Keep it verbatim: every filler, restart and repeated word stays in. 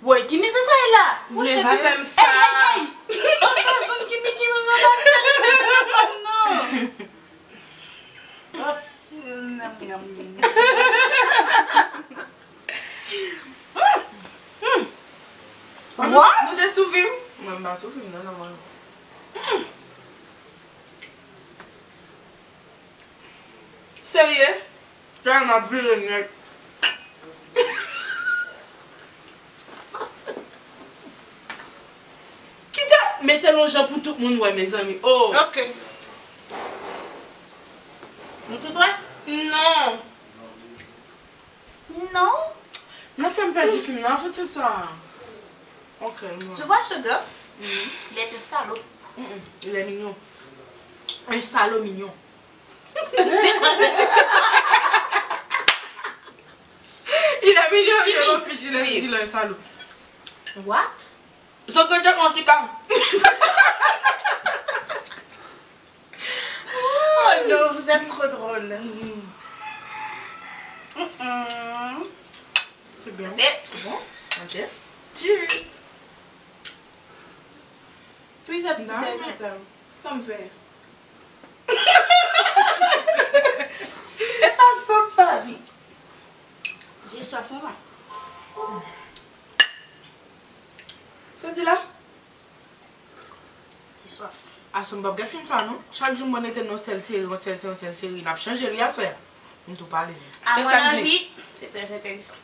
Woy, ki mizè sa ye la? Ou vle vale m sa? Ey, ey, ey! Yon fason ki mi ki mi nan bagay nan telefòn nan. Hop. Nyam, nyam, nyam. What? Nou te sou fim? Mwen, m pa sou fim, non, non, mwen. Serye? Sa m ap vire nèt. Kite mete l yon jan pou tout moun wè, mezanmi. Oh. Ok. Nou tout wè? Non. Non. Nan fè m pèdi fim nan, an fèt, se sa. Ok, non. Tu vois ce gars? Il est un salaud. Mm-mm. Il est mignon. Un salaud mignon. Il est mignon, il est mignon, il est un salaud. What? Zot gen djab an tika. Oh non, vous êtes trop drôle. Mm-mm. C'est bien. Bon, ok. Cheers. Puis ça, tu t'es, c'est ça. Sa m fè? E pa sa m fè, wi. J'ai soif, maman. Sa w di la? J'ai soif. Aswè m p ap gad fim sa non. Chak jou m wè nete nan yon sèl seri, yon sèl seri, yon sèl seri. N ap chanje wi aswè a. M tou pale. À mon avis, c'est très intéressant.